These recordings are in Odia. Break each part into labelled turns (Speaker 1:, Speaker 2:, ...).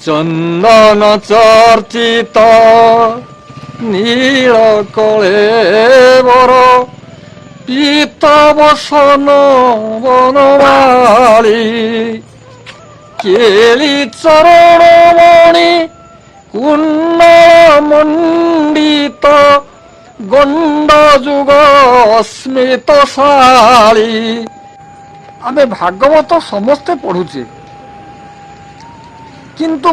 Speaker 1: ଚନ୍ଦନ ଚର୍ଚ୍ଚିତ ନୀଳ କଳେବର ପୀତ ବସନ ବନମାଳୀ କେଳି ଚରଣ ମଣି କୁଣ୍ଡଳ ମଣ୍ଡିତ ଗଣ୍ଡ ଯୁଗ ସ୍ମିତଶାଳୀ। ଆମେ ଭାଗବତ ସମସ୍ତେ ପଢୁଛେ, କିନ୍ତୁ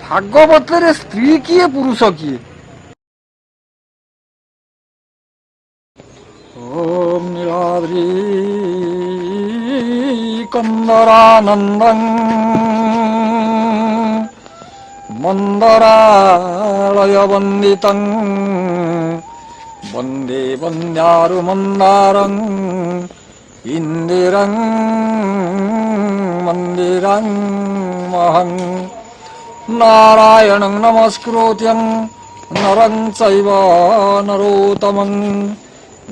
Speaker 1: ଭାଗବତରେ ସ୍ତ୍ରୀ କିଏ, ପୁରୁଷ କିଏ? ଓମ୍ ନୀଳାଦ୍ରି କନ୍ଦରାନନ୍ଦଂ ମନ୍ଦରାଳୟ ବନ୍ଦିତଂ ବନ୍ଦେ ବନ୍ଦ୍ୟାରୁ ମନ୍ଦାରଂ ଇନ୍ଦିରଂ ମନ୍ଦିରଂ ମହଂ। ନାରାୟଣଂ ନମସ୍କୃତ୍ୟଂ ନରଂ ଚୈବ ନରୋତ୍ତମଂ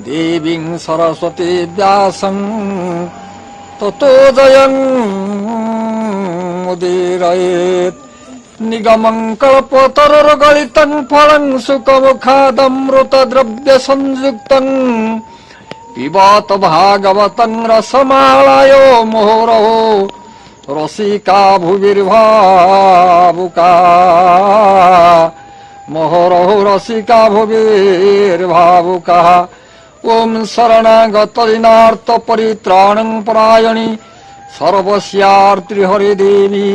Speaker 1: ଦେବୀଂ ସରସ୍ୱତୀ ବ୍ୟାସଂ ତତୋ ଜୟଂ ଉଦୀରୟେତ୍। ନିଗମଂ କଳ୍ପତରୁର୍ଗଳିତଂ ଫଳଂ ଶୁକମୁଖାଦମୃତ ଦ୍ରବ୍ୟ ସଂଯୁକ୍ତଂ ପିବତ ଭାଗବତଂ ରସମାଳୟ ମୋହରହୋ ରସିକା ଭୁବିର୍ଭାବୁକା, ମୋହରହୋ ରସିକା ଭୁବିର୍ଭାବୁକା। ଓମ୍ ଶରଣାଗତ ଦୀନାର୍ତ ପରିତ୍ରାଣଂ ପରାୟଣୀ ସର୍ବସ୍ୟାର୍ତ୍ରି ହରି ଦେବୀ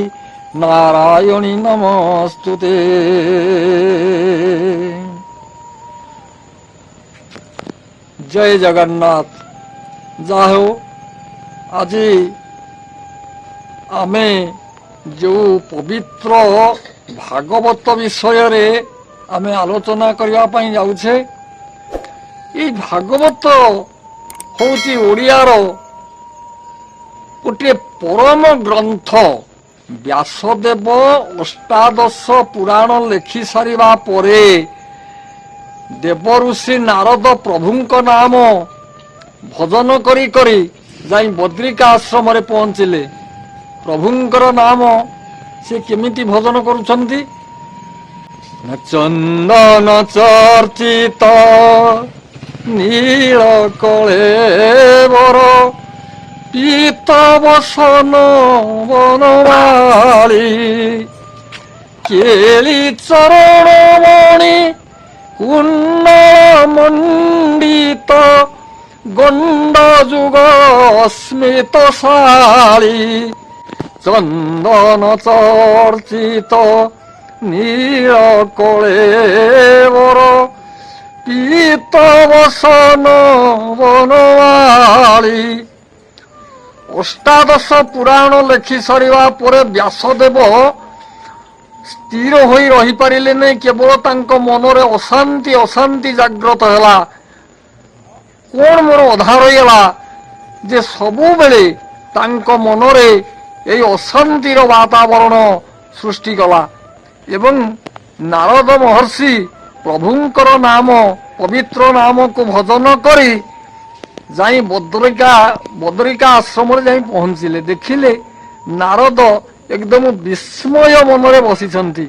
Speaker 1: ନାରାୟଣୀ ନମସ୍ତୁତେ। ଜୟ ଜଗନ୍ନାଥ। ଯାହା ହେଉ, ଆଜି ଆମେ ଯେଉଁ ପବିତ୍ର ଭାଗବତ ବିଷୟରେ ଆମେ ଆଲୋଚନା କରିବା ପାଇଁ ଯାଉଛେ, ଏଇ ଭାଗବତ ହଉଛି ଓଡ଼ିଆର ଗୋଟିଏ ପରମ ଗ୍ରନ୍ଥ। ବ୍ୟାସଦେବ ଅଷ୍ଟାଦଶ ପୁରାଣ ଲେଖି ସାରିବା ପରେ ଦେବଋଷି ନାରଦ ପ୍ରଭୁଙ୍କ ନାମ ଭଜନ କରି କରି ଯାଇ ବଦ୍ରିକା ଆଶ୍ରମରେ ପହଞ୍ଚିଲେ। ପ୍ରଭୁଙ୍କର ନାମ ସେ କେମିତି ଭଜନ କରୁଛନ୍ତି? ଚନ୍ଦନ ଚର୍ଚ୍ଚିତ ନୀଳ କଳେବର ପୀତ ବସନ ବନମାଳୀ କେଳି ଚରଣ ମଣି କୁଣ୍ଡଳ ମଣ୍ଡିତ ଗଣ୍ଡ ଯୁଗ ସ୍ମିତଶାଳୀ ଚନ୍ଦନ ଚର୍ଚ୍ଚିତ ନୀଳ କଳେବର ପୀତ ବସନ ବନମାଳୀ। ଅଷ୍ଟାଦଶ ପୁରାଣ ଲେଖି ସାରିବା ପରେ ବ୍ୟାସଦେବ ସ୍ଥିର ହୋଇ ରହିପାରିଲେ ନାହିଁ। କେବଳ ତାଙ୍କ ମନରେ ଅଶାନ୍ତି ଅଶାନ୍ତି ଜାଗ୍ରତ ହେଲା। କଣ ମୋର ଅଧା ରହିଗଲା ଯେ ସବୁବେଳେ ତାଙ୍କ ମନରେ ଏଇ ଅଶାନ୍ତିର ବାତାବରଣ ସୃଷ୍ଟି କଲା। ଏବଂ ନାରଦ ମହର୍ଷି ପ୍ରଭୁଙ୍କର ନାମ, ପବିତ୍ର ନାମକୁ ଭଜନ କରି ଯାଇ ବଦ୍ରିକା ଆଶ୍ରମରେ ଯାଇ ପହଞ୍ଚିଲେ। ଦେଖିଲେ ନାରଦ ଏକଦମ ବିସ୍ମୟ ମନରେ ବସିଛନ୍ତି।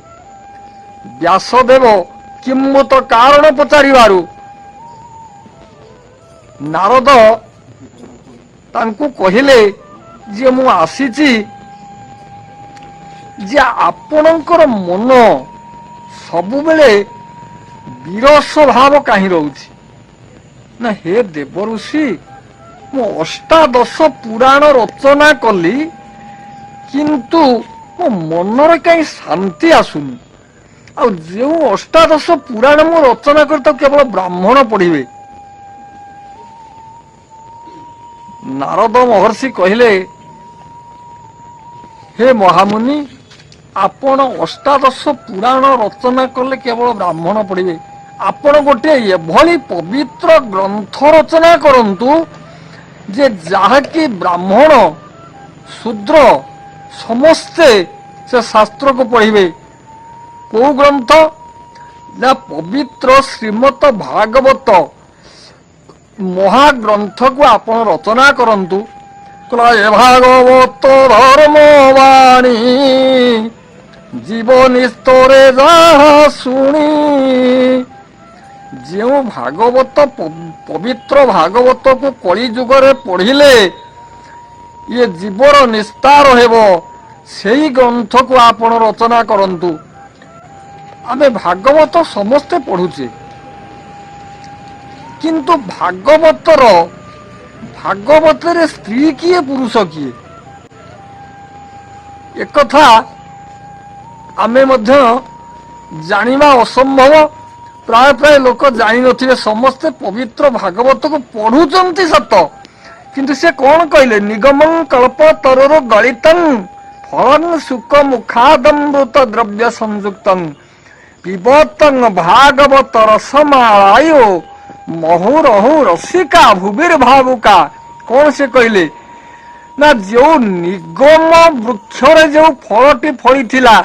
Speaker 1: ବ୍ୟାସଦେବ କିମ୍ଭୂତ କାରଣ ପଚାରିବାରୁ ନାରଦ ତାଙ୍କୁ କହିଲେ ଯେ ମୁଁ ଆସିଛି ଯେ ଆପଣଙ୍କର ମନ ସବୁବେଳେ ବିରସ ଭାବ କାହିଁ ରହୁଛି? ନା, ହେ ଦେବ ଋଷି, ମୁଁ ଅଷ୍ଟାଦଶ ପୁରାଣ ରଚନା କଲି, କିନ୍ତୁ ମୋ ମନରେ କାହିଁ ଶାନ୍ତି ଆସୁନି। ଆଉ ଯେଉଁ ଅଷ୍ଟାଦଶ ପୁରାଣ ମୁଁ ରଚନା କରି, ତାକୁ କେବଳ ବ୍ରାହ୍ମଣ ପଢିବେ। ନାରଦ ମହର୍ଷି କହିଲେ, ହେ ମହାମୁନି, ଆପଣ ଅଷ୍ଟାଦଶ ପୁରାଣ ରଚନା କଲେ କେବଳ ବ୍ରାହ୍ମଣ ପଢିବେ। ଆପଣ ଗୋଟିଏ ଏଭଳି ପବିତ୍ର ଗ୍ରନ୍ଥ ରଚନା କରନ୍ତୁ ଯେ ଯାହାକି ବ୍ରାହ୍ମଣ ଶୂଦ୍ର ସମସ୍ତେ ସେ ଶାସ୍ତ୍ରକୁ ପଢିବେ। କୋଉ ଗ୍ରନ୍ଥ? ନା, ପବିତ୍ର ଶ୍ରୀମତ ଭାଗବତ ମହାଗ୍ରନ୍ଥକୁ ଆପଣ ରଚନା କରନ୍ତୁ। କହିଲା, ଏ ଭାଗବତ ଧର୍ମ ବାଣୀ ଜୀବ ନିସ୍ତରେ ଯାହା ଶୁଣି। ଯେଉଁ ଭାଗବତ, ପବିତ୍ର ଭାଗବତକୁ କଳି ଯୁଗରେ ପଢିଲେ ଇଏ ଜୀବର ନିସ୍ତାର ହେବ, ସେଇ ଗ୍ରନ୍ଥକୁ ଆପଣ ରଚନା କରନ୍ତୁ। ଆମେ ଭାଗବତ ସମସ୍ତେ ପଢୁଛେ, କିନ୍ତୁ ଭାଗବତରେ ସ୍ତ୍ରୀ କିଏ, ପୁରୁଷ କିଏ, ଏକଥା ଆମେ ମଧ୍ୟ ଜାଣିବା ଅସମ୍ଭବ। ପ୍ରାୟ ପ୍ରାୟ ଲୋକ ଜାଣିନଥିବେ। ସମସ୍ତେ ପବିତ୍ର ଭାଗବତକୁ ପଢୁଛନ୍ତି ସତ, କିନ୍ତୁ ସେ କଣ କହିଲେ? ନିଗମଂ କଳ୍ପ ତରୁର ଗଳିତଂ ଫଳଂ ଶୁକ ମୁଖାଦମୃତ ଦ୍ରବ୍ୟ ସଂଯୁକ୍ତଂ ପିବତଂ ଭାଗବତ ରସମାଳାୟ ମହୁରହୁ ରସିକା ଭୁବିର ଭାବୁକା। କଣ ସେ କହିଲେ ନା, ଯୋଉ ନିଗମ ବୃକ୍ଷରେ ଯୋଉ ଫଳଟି ଫଳିଥିଲା,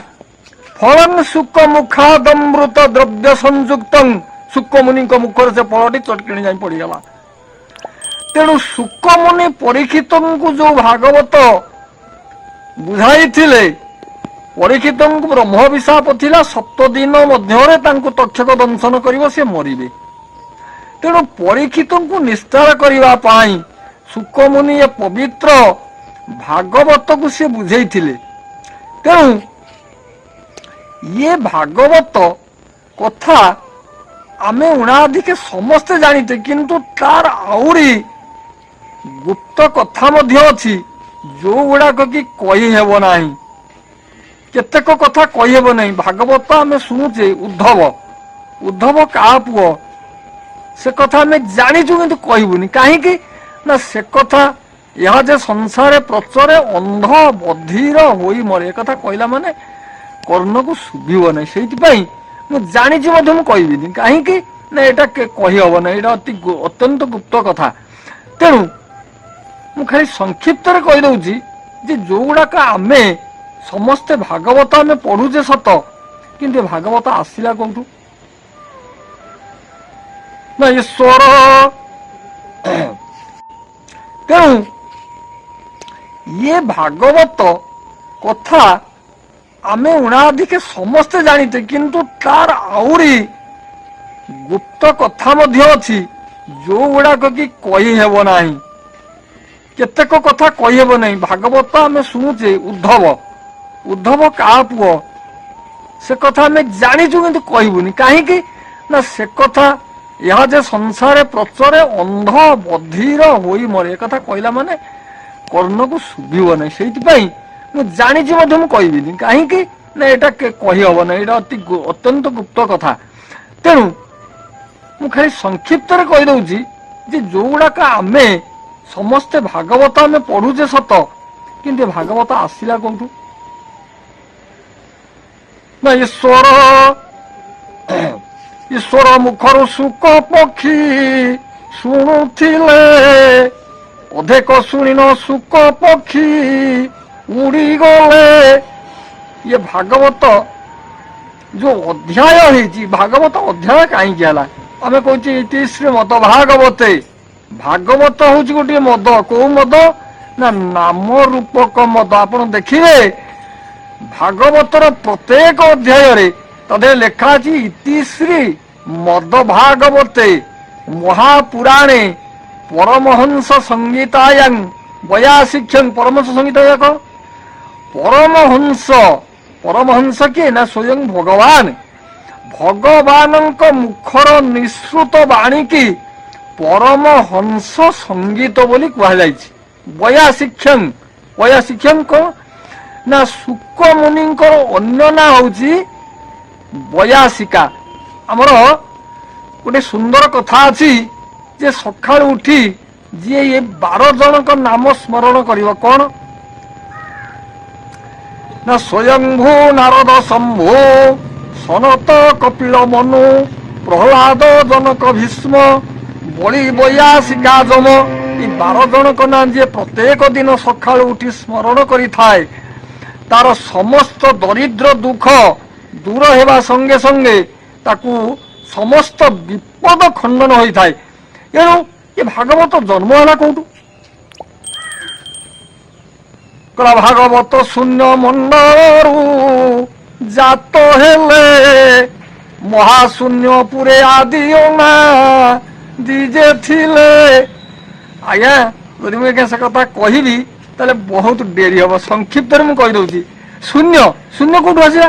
Speaker 1: ଫଳଂ ଶୁକ ମୁଖାଦମୃତ ଦ୍ରବ୍ୟ ସଂଯୁକ୍ତଂ, ଶୁକମୁନିଙ୍କ ମୁଖରେ ସେ ଫଳଟି ଚଟକିଣି ଯାଇ ପଡିଗଲା। ତେଣୁ ଶୁକମୁନି ପରୀକ୍ଷିତଙ୍କୁ ଯୋଉ ଭାଗବତ ବୁଝାଇଥିଲେ, ପରୀକ୍ଷିତଙ୍କୁ ବ୍ରହ୍ମାଭିଶାପ ଥିଲା, 7 ଦିନ ମଧ୍ୟରେ ତାଙ୍କୁ ତକ୍ଷକ ଦଂଶନ କରିବ, ସେ ମରିବେ। ତେଣୁ ପରୀକ୍ଷିତଙ୍କୁ ନିସ୍ତାର କରିବା ପାଇଁ ଶୁକମୁନି ଏ ପବିତ୍ର ଭାଗବତକୁ ସେ ବୁଝେଇଥିଲେ। ତେଣୁ ଇଏ ଭାଗବତ କଥା ଆମେ ଉଣାଧିକେ ସମସ୍ତେ ଜାଣିଛେ, କିନ୍ତୁ ତାର ଆହୁରି ଗୁପ୍ତ କଥା ମଧ୍ୟ ଅଛି, ଯୋଉଗୁଡାକ କି କହିହେବ ନାହିଁ। କେତେକ କଥା କହିହେବ ନାହିଁ। ଭାଗବତ ଆମେ ଶୁଣୁଛେ, ଉଦ୍ଧବ, ଉଦ୍ଧବ କାହା ପୁଅ, ସେ କଥା ଆମେ ଜାଣିଛୁ, କିନ୍ତୁ କହିବୁନି। କାହିଁକି ନା ସେ କଥା ଏହା ଯେ ସଂସାରେ ପ୍ରଚରେ ଅନ୍ଧ ବଧିର ହୋଇ ମରେ। ଏ କଥା କହିଲା ମାନେ କର୍ଣ୍ଣକୁ ଶୁଭିବ ନାହିଁ। ସେଇଥିପାଇଁ ମୁଁ ଜାଣିଛି ମଧ୍ୟ ମୁଁ କହିବିନି। କାହିଁକି ନା ଏଇଟା କହିହବ ନାହିଁ, ଏଇଟା ଅତ୍ୟନ୍ତ ଗୁପ୍ତ କଥା। ତେଣୁ ମୁଁ ଖାଲି ସଂକ୍ଷିପ୍ତରେ କହିଦଉଛି ଯେ ଯୋଉଗୁଡାକ ଆମେ ସମସ୍ତେ ଭାଗବତ ଆମେ ପଢୁଛେ ସତ, କିନ୍ତୁ ଏ ଭାଗବତ ଆସିଲା କୋଉଠୁ ନା ଈଶ୍ୱର। ତେଣୁ ଇଏ ଭାଗବତ କଥା ଆମେ ଉଣାଧିକେ ସମସ୍ତେ ଜାଣିଛେ, କିନ୍ତୁ ତାର ଆହୁରି ଗୁପ୍ତ କଥା ମଧ୍ୟ ଅଛି, ଯୋଉଗୁଡାକ କି କହିହେବ ନାହିଁ। କେତେକ କଥା କହିହେବ ନାହିଁ। ଭାଗବତ ଆମେ ଶୁଣୁଛେ, ଉଦ୍ଧବ, ଉଦ୍ଧବ କାହା ପୁଅ, ସେ କଥା ଆମେ ଜାଣିଛୁ, କିନ୍ତୁ କହିବୁନି। କାହିଁକି ନା ସେ କଥା ଏହା ଯେ ସଂସାରେ ପ୍ରଚରେ ଅନ୍ଧ ବଧିର ହୋଇ ମରେ। ଏ କଥା କହିଲା ମାନେ କର୍ଣ୍ଣକୁ ଶୁଭିବ ନାହିଁ। ସେଇଥିପାଇଁ ମୁଁ ଜାଣିଛି ମଧ୍ୟ ମୁଁ କହିବିନି। କାହିଁକି ନା ଏଇଟା କହିହବ ନାହିଁ, ଏଇଟା ଅତ୍ୟନ୍ତ ଗୁପ୍ତ କଥା। ତେଣୁ ମୁଁ ଖାଲି ସଂକ୍ଷିପ୍ତରେ କହିଦଉଛି ଯେ ଯୋଉଗୁଡାକ ଆମେ ସମସ୍ତେ ଭାଗବତ ଆମେ ପଢୁଛେ ସତ, କିନ୍ତୁ ଏ ଭାଗବତ ଆସିଲା କୋଉଠୁ ନା ଈଶ୍ୱର। ଈଶ୍ୱର ମୁଖରୁ ଶୁକ ପକ୍ଷୀ ଶୁଣୁଥିଲେ, ଅଧିକ ଶୁଣିନ ଶୁକ ପକ୍ଷୀ ଉଡ଼ିଗଲେ। ଇଏ ଭାଗବତ ଯୋଉ ଅଧ୍ୟାୟ ହେଇଛି, ଭାଗବତ ଅଧ୍ୟାୟ କାହିଁକି ହେଲା? ଆମେ କହୁଛେ ଇତି ଶ୍ରୀମଦ ଭାଗବତେ। ଭାଗବତ ହଉଛି ଗୋଟିଏ ମଦ। କୋଉ ମଦ ନା ନାମ ରୂପକ ମଦ। ଆପଣ ଦେଖିବେ, ଭାଗବତର ପ୍ରତ୍ୟେକ ଅଧ୍ୟାୟରେ ତା ଦେହରେ ଲେଖା ଅଛି, ଇତିଶ୍ରୀ ମଦ ଭାଗବତେ ମହାପୁରାଣେ ପରମହଂସ ସଂହିତାୟାଂ ବୟାଶିକ୍ଷଂ। ପରମହଂସ ସଂହିତା କଣ? ପରମହଂସ, ପରମହଂସ କିଏ ନା ସ୍ୱୟଂ ଭଗବାନ। ଭଗବାନଙ୍କ ମୁଖର ନିଃସୃତ ବାଣୀକି ପରମହଂସ ସଂହିତା ବୋଲି କୁହାଯାଇଛି। ବୟାଶିକ୍ଷଂ, ବୟାଶିକ୍ଷଂ କଣ ନା ଶୁକ ମୁନିଙ୍କର ଅନ୍ୟ ନାଁ ହଉଛି ବୟାସିକା। ଆମର ଗୋଟେ ସୁନ୍ଦର କଥା ଅଛି ଯେ ସକାଳୁ ଉଠି ଯିଏ ଏ 12 ଜଣଙ୍କ ନାମ ସ୍ମରଣ କରିବ, କଣ ନା ସ୍ୱୟଂଭୂ ନାରଦ ଶମ୍ଭୁ ସନତ କପିଳ ମନୁ ପ୍ରହ୍ଲାଦ ଜନକ ଭୀଷ୍ମ ବଳି ବୟାସିକା ଯମ, ଏଇ 12 ଜଣଙ୍କ ନାଁ ଯିଏ ପ୍ରତ୍ୟେକ ଦିନ ସକାଳୁ ଉଠି ସ୍ମରଣ କରିଥାଏ, ତାର ସମସ୍ତ ଦରିଦ୍ର ଦୁଃଖ ଦୂର ହେବା ସଙ୍ଗେ ସଙ୍ଗେ ତାକୁ ସମସ୍ତ ବିପଦ ଖଣ୍ଡନ ହୋଇଥାଏ। ଏଣୁ ଏ ଭାଗବତ ଜନ୍ମ ହେଲା କୋଉଠୁ? କହିଲା, ଭାଗବତ ଶୂନ୍ୟ ମଣ୍ଡଳରୁ ଜାତ ହେଲେ, ମହାଶୂନ୍ୟ ପୁରେ ଆଦି ଅନା ଦିଜେ ଥିଲେ। ଆଜ୍ଞା, ଯଦି ମୁଁ ଆଜ୍ଞା ସେ କଥା କହିବି, ତାହେଲେ ବହୁତ ଡେରି ହବ। ସଂକ୍ଷିପ୍ତରେ ମୁଁ କହିଦଉଛି। ଶୂନ୍ୟ, ଶୂନ୍ୟ କୋଉଠୁ ଆସିଲା?